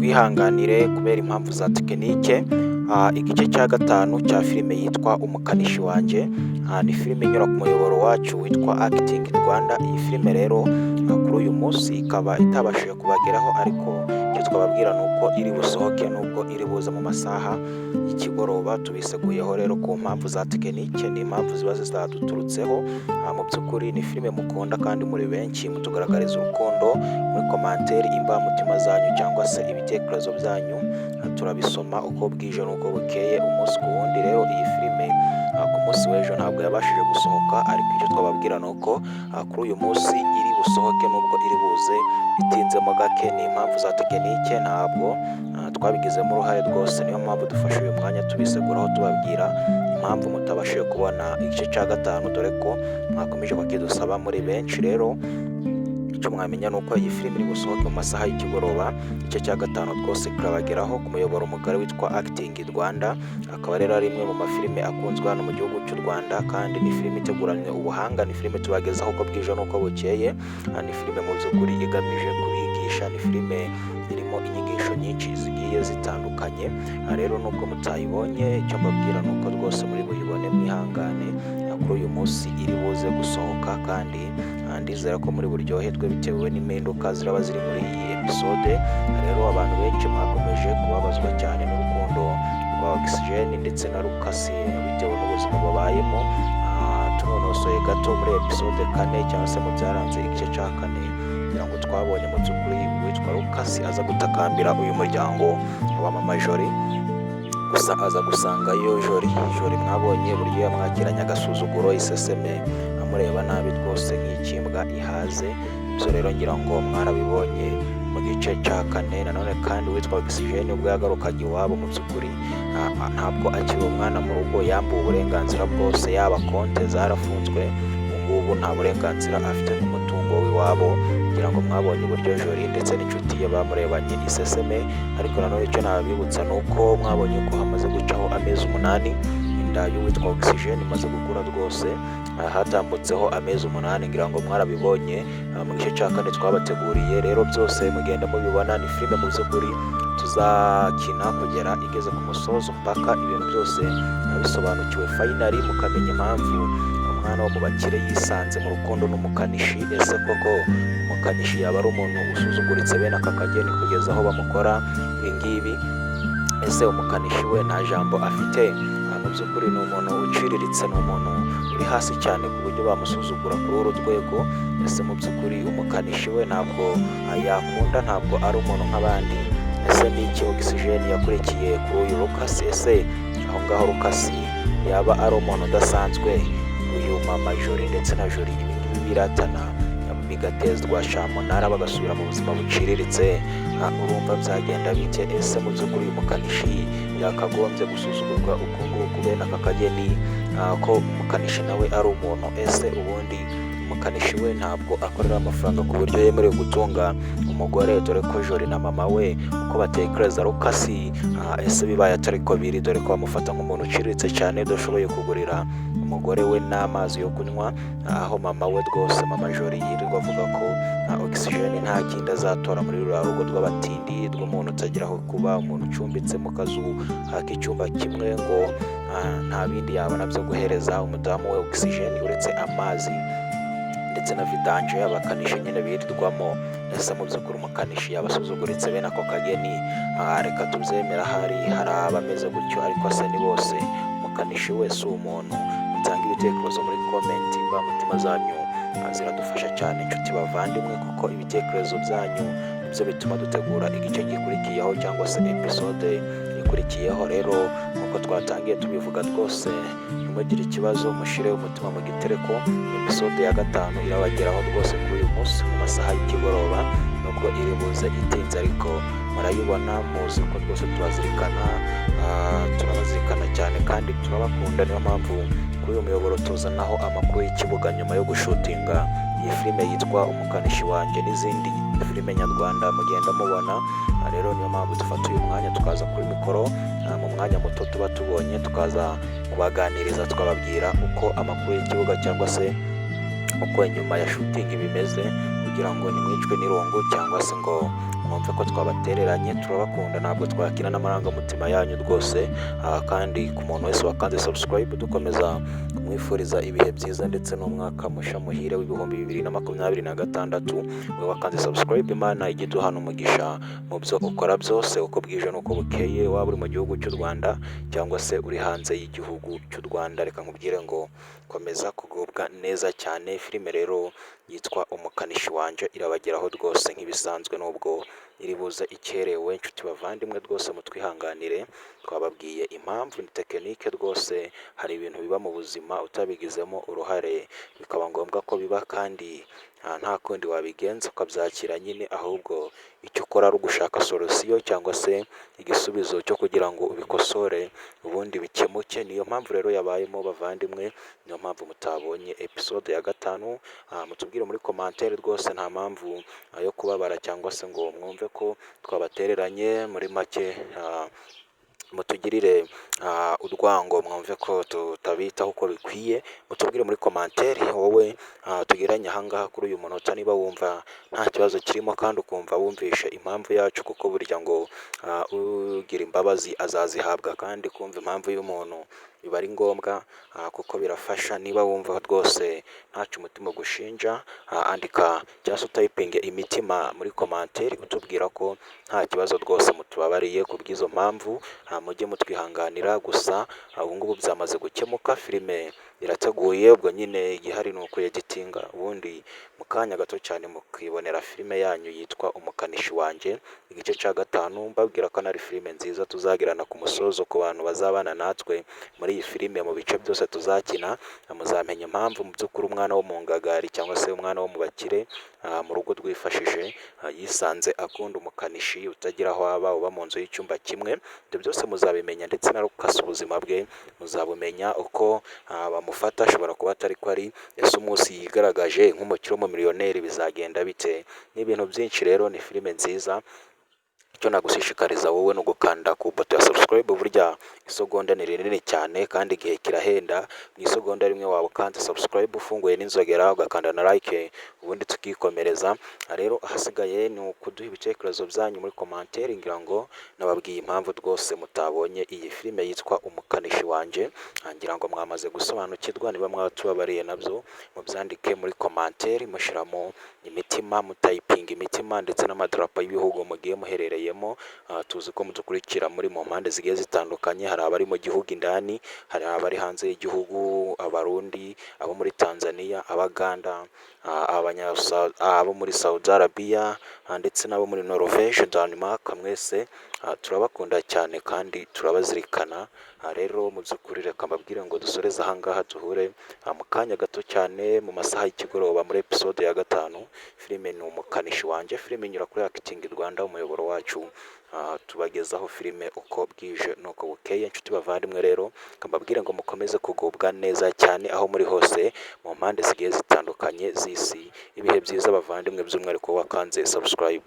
Mutwihanganire kubera impamvu za tekinike. Igice cya gatanu cya filime yitwa Umukanishi Wanjye, ni filime inyura ku muyoboro wacu witwa Acting Rwanda. Iyi filime rero kuri uyu munsi ikaba itabashije kubageraho, ariko icyo twababwira ni uko iri busohoke nubwo iri buze mu masaha y'ikigoroba. Tubiseguyeho rero ku mpamvu za tekinike, ni impamvu ziba zitaduturutseho. Mu by'ukuri ni filime mukunda kandi muri benshi mutugaragariza urukundo muri commentaire, imbamutima zanyu cyangwa se ibitekerezo byanyu turabisoma uko bwije n'uko bukeye, umunsi ku wundi. Rero iyi filime ku munsi w'ejo ntabwo yabashije gusohoka, ariko icyo twababwira ni uko kuri uyu munsi iri busohoke nubwo iri buze itinzemo gake. Ni impamvu za tekinike, ntabwo twabigizemo uruhare rwose. Niyo mpamvu dufashe uyu mwanya tubiseguraho, tubabwira impamvu mutabashije kubona igice cya gatanu, dore ko mwakomeje kukidusaba muri benshi. Rero icyo mwamenya ni uko iyi filime iri busohoke mu masaha y'ikigoroba, igice cya gatanu rwose kirabageraho ku muyoboro mugari witwa Acting Rwanda. Akaba rero ari imwe mu mafilime akunzwe hano mu gihugu cy'u Rwanda, kandi ni filime iteguranywe ubuhanga, ni filime tubagezaho uko bwije n'uko bukeye. Ni filime mu by'ukuri igamije kubigisha, ni filime irimo inyigisho nyinshi zigiye zitandukanye. Rero nubwo mutayibonye, icyo mbabwira ni uko rwose muri buyibone, mwihangane. Kuri uyu munsi iri buze gusohoka, kandi ndizera ko muri buryoherwe bitewe n'impinduka ziraba ziri muri iyi episode. Rero abantu benshi mwakomeje kubabazwa cyane n'urukundo rwa Oxygen ndetse na Lucas bitewe n'ubuzima babayemo. Tunonosoye gato muri episode 4 cyangwa se mu byaranze igice cya kane, kugira ngo twabonye mu by'ukuri uwitwa Lucas aza gutakambira uyu muryango wa Mama Jolie, gusa aza gusangayo Jolie. Jolie mwabonye uburyo yamwakiranye agasuzuguro, iseseme, amureba nabi rwose nk'ikimbwa ihaze. Ibyo rero ngira ngo mwarabibonye mu gice cya kane. Nanone kandi uwitwa Oxygen ubwo yagarukaga iwabo, mu by'ukuri ntabwo akiri umwana mu rugo, yambuwe uburenganzira bwose, yaba konte zarafunzwe, ubu ngubu nta burenganzira afite ku mutungo w'iwabo. Kugira ngo mwabonye uburyo Jolie ndetse n'inshuti ye bamurebanye iseseme. Ariko nanone icyo nabibutsa ni uko mwabonye ko hamaze gucaho amezi 8, inda y'uwitwa Oxygen imaze gukura rwose. Hatambutseho amezi 8, ngira ngo mwarabibonye mu gice cya kane twabateguriye. Rero byose mugenda mubibona, ni filime mu by'ukuri tuzakina kugera igeze ku musozo, mpaka ibintu byose bisobanukiwe, finally mukamenya impamvu umwana wo mu bakire yisanze mu rukundo n'umukanishi. Ese koko umukanishi yaba ari umuntu usuzuguritse bene aka kageni kugeza aho bamukora ibi ngibi? Ese umukanishi we nta jambo afite? Mu by'ukuri ni umuntu uciriritse, ni umuntu uri hasi cyane ku buryo bamusuzugura kuri uru rwego? Ese mu by'ukuri umukanishi we ntabwo yakunda, ntabwo ari umuntu nk'abandi? Ese ni iki Oxygen yakurikiye kuri uyu Lucas? Ese aho ngaho Lucas yaba ari umuntu udasanzwe? Uyu Mama Jolie ndetse na Jolie ibi ngibi biratana bigatezwa shamunara, bagasubira mu buzima buciriritse, urumva byagenda bite? Ese mu by'ukuri uyu mukanishi yakagombye gusuzugurwa uku nguku bene aka kageni, ko umukanishi nawe ari umuntu? Ese ubundi umukanishi we ntabwo akorera amafaranga ku buryo yemerewe gutunga umugore, dore ko Jolie na mama we uko batekereza Lucas, ese bibaye atari ko biri, dore ko bamufata nk'umuntu uciriritse cyane udashoboye kugurira umugore we n'amazi yo kunywa, aho mama we rwose, Mama Jolie, yirirwa avuga ko Oxygen nta kindi azatora muri ruriya rugo rw'abatindi, rw'umuntu utagira aho kuba, umuntu ucumbitse mu kazu k'icyumba kimwe, ngo nta bindi yabona byo guhereza umudamu we Oxygen uretse amazi ndetse na vidange abakanishi nyine birirwamo? Ese mu by'ukuri umukanishi yabasuzuguritse bene ako kageni? Reka tubyemera, hari abameze gutyo, ariko se ni bose? Umukanishi wese umuntu? Mutange ibitekerezo muri comment, imbamutima zanyu ziradufasha cyane, inshuti bavandimwe, kuko ibitekerezo byanyu nibyo bituma dutegura igice gikurikiyeho cyangwa se episode ikurikiyeho. Rero nk'uko twatangiye tubivuga, rwose ntimugire ikibazo, mushyire umutima mu gitereko, episode ya gatanu irabageraho rwose kuri uyu munsi mu masaha y'ikigoroba, nubwo iri buze itinze, ariko murayibona. Muzi ko rwose tubazirikana, turabazirikana cyane kandi turabakunda. Niyo mpamvu kuri uyu muyoboro tuzanaho amakuru y'ikibuga nyuma yo gushutinga iyi filime yitwa Umukanishi Wanjye n'izindi filime nyarwanda mugenda mubona. Rero niyo mpamvu dufata uyu mwanya tukaza kuri mikoro mu mwanya muto tuba tubonye, tukaza kubaganiriza, tukababwira uko amakuru y'ikibuga cyangwa se uko nyuma ya shooting bimeze, kugira ngo ntimwicwe n'irungu cyangwa se ngo mwumve ko ibintu byabacanze. Rero Mwumve ko twabatereranye. Turabakunda, ntabwo twakina n'amarangamutima yanyu rwose. Kandi ku muntu wese wakanze subscribe, dukomeza kumwifuriza ibihe byiza ndetse n'umwaka musha muhire w'2026. We wakanze subscribe, Imana ijye iduhana umugisha mu byo ukora byose, uko bwije n'uko bukeye, waba uri mu gihugu cy'u Rwanda cyangwa se uri hanze y'igihugu cy'u Rwanda. Reka nkubwire ngo komeza kugubwa neza cyane. Filime rero yitwa Umukanishi Wanje irabageraho rwose nk'ibisanzwe, nubwo iri buze ikerewe. Inshuti bavandimwe, rwose mutwihanganire, twababwiye impamvu ni tekinike rwose. Hari ibintu biba mu buzima utabigizemo uruhare, bikaba ngombwa ko biba, kandi nta kundi wabigenza ukabyakira nyine, ahubwo icyo ukora ari ugushaka solution cyangwa se igisubizo cyo kugira ngo ubikosore, ubundi bikemuke. Niyo mpamvu rero yabayemo, bavandimwe, niyo mpamvu mutabonye episode ya 5. Mutubwire muri commentaire rwose, nta mpamvu yo kubabara cyangwa se ngo mwumve ko twabatereranye. Muri make, mutugirire urwango mwumve ko tutabitaho uko bikwiye, mutubwire muri commentaire. Wowe tugeranye ahangaha kuri uyu munota, niba wumva nta kibazo kirimo kandi ukumva wumvishe impamvu yacu, kuko burya ngo ugira imbabazi azazihabwa, kandi kumva impamvu y'umuntu biba ari ngombwa kuko birafasha. Niba wumva rwose ntacu umutima gushinja, andika cyangwa se utayipinge imitima muri commentaire, utubwira ko nta kibazo rwose, mutubabariye ku bw'izo mpamvu, mujye mutwihanganira. Gusa ubu ngubu byamaze gukemuka, filime irateguye, ubwo nyine igihari ni ukuyeditinga, ubundi mu kanya gato cyane mukibonera filime yanyu yitwa Umukanishi Wanjye igice cya 5. Mbabwira ko ari filime nziza tuzagirana ku musozo. Ku bantu bazabana natwe muri iyi filime mu bice byose tuzakina, muzamenya impamvu mu by'ukuri umwana wo mu ngagari cyangwa se umwana wo mu bakire, mu rugo rwifashije, yisanze akunda umukanishi utagira aho aba, uba mu nzu y'icyumba kimwe. Ibyo byose muzabimenya, ndetse na Lucas ubuzima bwe muzabumenya, uko bamufata ashobora kuba atari ko ari. Ese umunsi yigaragaje nk'umukire w'umumiliyoneri bizagenda bite? Ni ibintu byinshi rero, ni filime nziza. Icyo nagushishikariza wowe ni ugukanda ku buto ya subscribe. Burya isegonda ni rinini cyane kandi igihe kirahenda. Mu isegonda rimwe waba ukanze subscribe, ufunguye n'inzogera, ugakanda na like, ubundi tukikomereza. Rero ahasigaye ni ukuduha ibitekerezo byanyu muri commentaire. Ngira ngo nababwiye impamvu rwose mutabonye iyi filime yitwa Umukanishi Wanjye. Ngira ngo mwamaze gusobanukirwa. Niba mwatubabariye nabyo mubyandike muri commentaire, mushyiramo imitima, mutayipinga imitima ndetse n'amadarapo y'ibihugu mugiye muherereyemo. Tuzi ko mudukurikira muri mu mpande zigiye zitandukanye. Hari abari mu gihugu indani, hari abari hanze y'igihugu, Abarundi, abo muri Tanzania, Abaganda, abo muri Saudi Arabia, ndetse n'abo muri Norvège, Denmark. Mwese turabakunda cyane kandi turabazirikana. Rero mu by'ukuri reka mbabwire ngo dusoreze ahangaha, duhure mu kanya gato cyane mu masaha y'ikigoroba muri episode ya 5. Filime ni Umukanishi Wanjye, filime inyura kuri Acting Rwanda, umuyoboro wacu tubagezaho filime uko bwije n'uko bukeye. Inshuti bavandimwe rero, mbabwire ngo mukomeze kugubwa neza cyane aho muri hose mu mpande zigiye zitandukanye z'isi. Ibihe byiza bavandimwe, by'umwihariko wakanze subscribe.